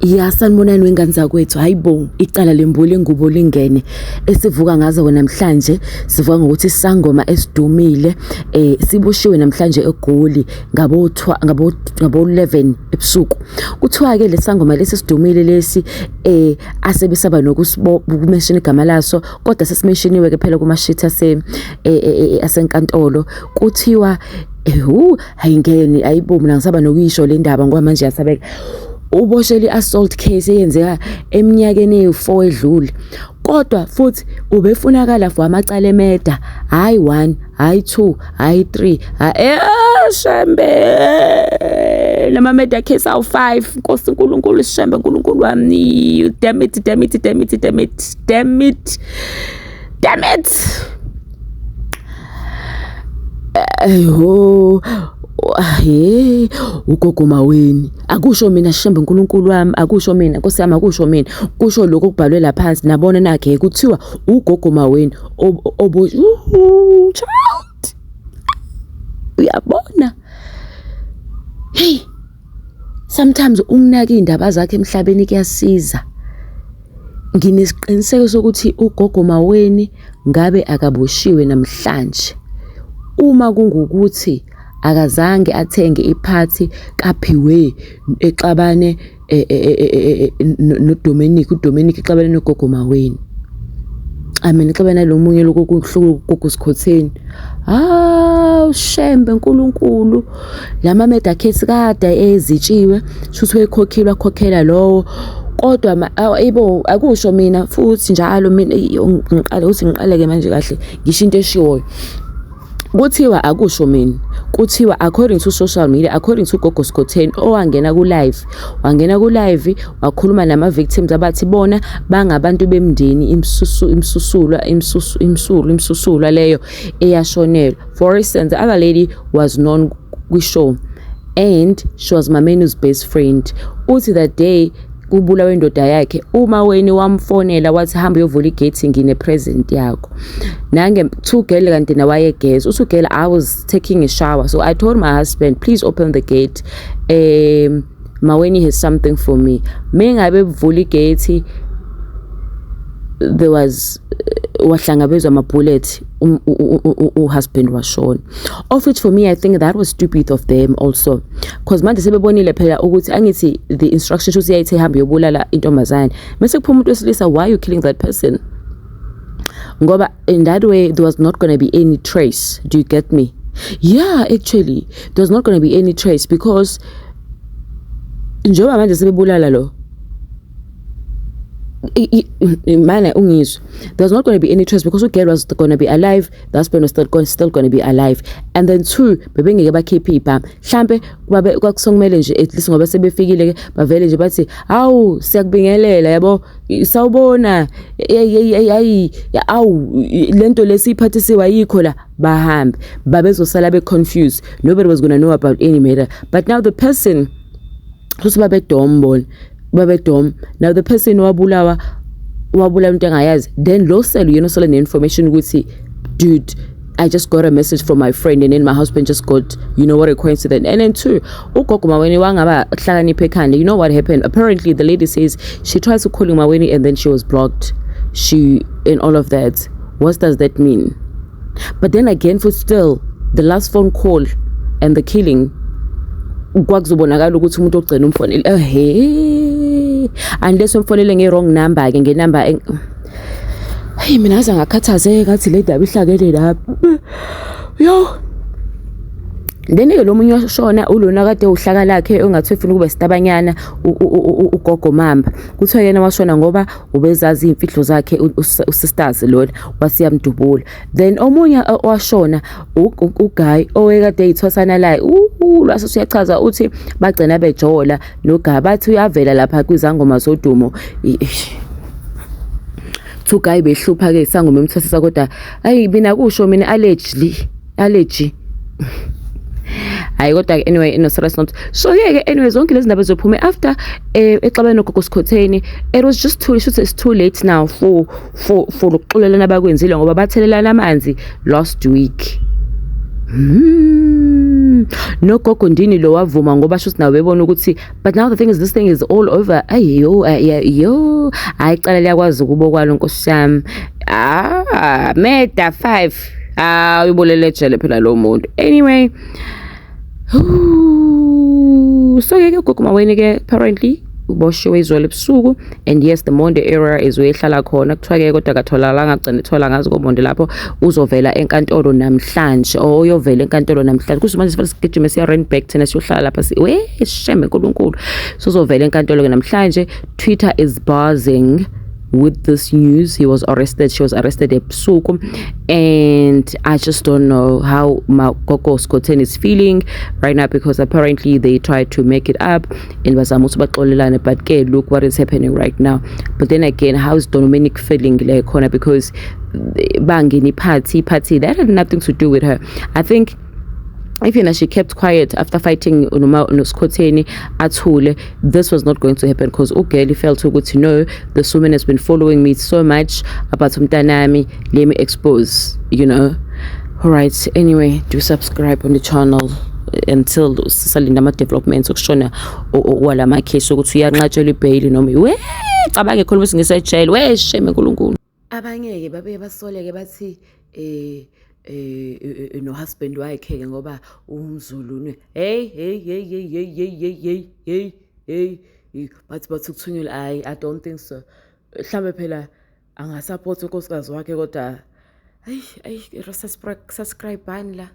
Ya, sanibonani wengane zakwethu. Hayi bo, icala lembula ingubo lingene. Esivuka ngazo namhlanje, sivuka ngokuthi isangoma esidumile siboshiwe namhlanje eGoli ngabo 11 ebusuku. Kuthiwa ke lesangoma lesi sidumile lesi asebesaba nokumention igama laso, kodwa sesimentioniwe ke phela kuma sheet ase asenkantolo. Kuthiwa ehu ayingeni, ayibo, mina ngisaba nokuyisho le ndaba ngoba manje yasabeka. Uboshele i-assault case eyenzeka eminyakeni eyi-4 edlule, kodwa futhi ubefunakala for amacala e-murder, hayi 1, hayi 2, hayi 3, shembe, nama-murder case awu-5. Nkosi uNkulunkulu, shembe, uNkulunkulu wami, damn it, damn it, damn it, damn it, damn it, damn it. Ayo he, ugogo Maweni, akusho mina, shembe uNkulunkulu wami, akusho mina, Nkosi yami, akusho mina, kusho lokho okubhalwe la phansi. Nabona nakhe kuthiwa ugogo Maweni obo child, uyabona. Hey, sometimes ukunaka iy'ndaba zakhe emhlabeni kuyasiza. Nginesiqiniseko sokuthi ugogo Maweni ngabe akaboshiwe namhlanje uma kungukuthi akazange athenge iphathi kaPhiwe exabane noDominic, uDominic exabane nogogo Maweni. I mean, exabane nalo munye lokho kugogo Sikhotheni. Hawu shembe nkulunkulu, lama murder case kade ezitshiwe, shuthi wayekhokhile, wakhokhela lowo. Kodwa ayibo, akusho mina futhi njalo mina ngiqale ukuthi ngiqale-ke manje kahle ngisho into eshiwoyo. Kuthiwa akusho mina, kuthiwa according to social media, according to Gogo Skhotheni owangena ku-live, wangena ku-live wakhuluma nama-victims abathi bona bangabantu bemndeni imsusu imsusulwa imsusu imsulu imsusulwa leyo eyashonelwa. For instance, the other lady was known kwi-show and she was Mamenu's best friend. Uthi that day kubulawa indoda yakhe, uMaweni wamfonela wathi, "Hamba uyovula igate, ngine present yakho." Nange two girl kanti nawayegeza. Uthi girl, "I was taking a shower, so I told my husband, 'Please open the gate, Maweni has something for me.' Mengabe buvula igate, there was wahlangabezwa ama-bullet, u-husband washona." Of which for me, I think that was stupid of them also, because manje sebebonile phela ukuthi angithi the instruction shuthi yayithi ihambe yobulala intombazane, mase kuphuma umuntu wesilisa. Why are you killing that person? Ngoba in that way there was not going to be any trace. Do you get me? Yeah, actually there was not going to be any trace, because njengoba manje sebebulala lo mane ungizwe, there's not going to be any trace because ugirl was going to be alive, the husband was still going to be alive, and then two, bebengeke bakhiphe ibhamu mhlambe babe kwakusokumele nje at least ngoba sebefikile ke bavele nje bathi, "Hawu, siyakubingelela, yabo, sawubona, hey, hey, awu, lento lesiyiphathisiwe ayikho la," bahambe. Babezosala be confused. Nobody was going to know about any matter. But now the person futhi babedom bona, babedom. Now the person wabulawa, wabulala into engayazi. Then lo selo yena osele ne-information ukuthi, "Dude, I just got a message from my friend and then my husband just got, you know what, a coincidence." And then two, ugogo Maweni wangaba hlakaniphe ekhanda. You know what happened? Apparently the lady says she tried to call Maweni and then she was blocked. She and all of that. What does that mean? But then again, for still, the last phone call and the killing, kwakuzobonakala ukuthi umuntu ogcina umfonele ehe, unless umfonele nge-wrong number ke, ngenumber. Hey, mina ngaze ngakhathazeka, ngathi le ndaba ihlakele lapha yo. Then-ke lo munye washona ulona kade uhlaka lakhe ongathi ufuna ukuba isitabanyana, ugogo Mamba. Kuthiwa yena washona ngoba ubezazi iy'mfihlo zakhe usisters lona, wasiyamdubula. Then omunye washona uguy owekade eyithwasana laye, lwase uyachaza uthi bagcina bejola noguy, bathi uyavela lapha kwizangoma zodumo. Two guy behlupha-ke isangoma emthwasisa, kodwa hayi, mina kusho mina, allegedly, allergy. Hayi, kodwa anyway, no serious note. So yeah, anyway, zonke lezi ndaba ziphume after exabene nogogo Sikhotheni. It was just too, shuthi it's too late now for lokuxolelana abakwenzile, ngoba bathelelana amanzi last week. Nogogo ndini lo wavuma ngoba shuthi nawe bebona ukuthi, but now the thing is, this thing is all over. Ayo yo, hayi, icala liyakwazi ukubokwalo, nkosi yami. Ah, murder 5. Ah, uyibolele ejele phela lo muntu. Anyway, so ke ugogo Maweni ke apparently uboshiwe izolo ebusuku, and yes, the Monde area is uyehlala khona kuthiwa-ke, kodwa katholalanga, agcina ethola ngazi koMonde lapho. Uzovela enkantolo namhlanje or uyovela enkantolo namhlanje. Kusho manje sifike sigijime siya Randburg thina, siyohlala lapha si we shame uNkulunkulu. So uzovela enkantolo-ke namhlanje. Twitter is buzzing with this news. He was arrested, she was arrested ebusuku, and I just don't know how Gogo Skhotheni is feeling right now, because apparently they tried to make it up and bazama ukuthi baxolelane, but ke look what is happening right now. But then again, how is Dominic feeling le khona? Because bangena iphathi iphathi that had nothing to do with her. I think if yena she kept quiet after fighting noma noSkhotheni, athule, this was not going to happen, because ugirl felt ukuthi, "No, this woman has been following me so much about umntanami, let me expose." All right, anyway, do subscribe on the channel until sisalinda ama-developments okushona kwalamakhesi ukuthi uyanqatshelwa ibheyili noma we cabange khuluma isingisi ejele. We shame uNkulunkulu. Abanye-ke babuye basoleke bathi no husband wakhe ke ngoba umZulu ne. Hey hey hey hey hey hey hey hey hey hey, bathi ukuthunyelwa. Hayi, I don't think so. Mhlambe phela angasupport unkosikazi wakhe, kodwa hayi, ayi, subscribe la.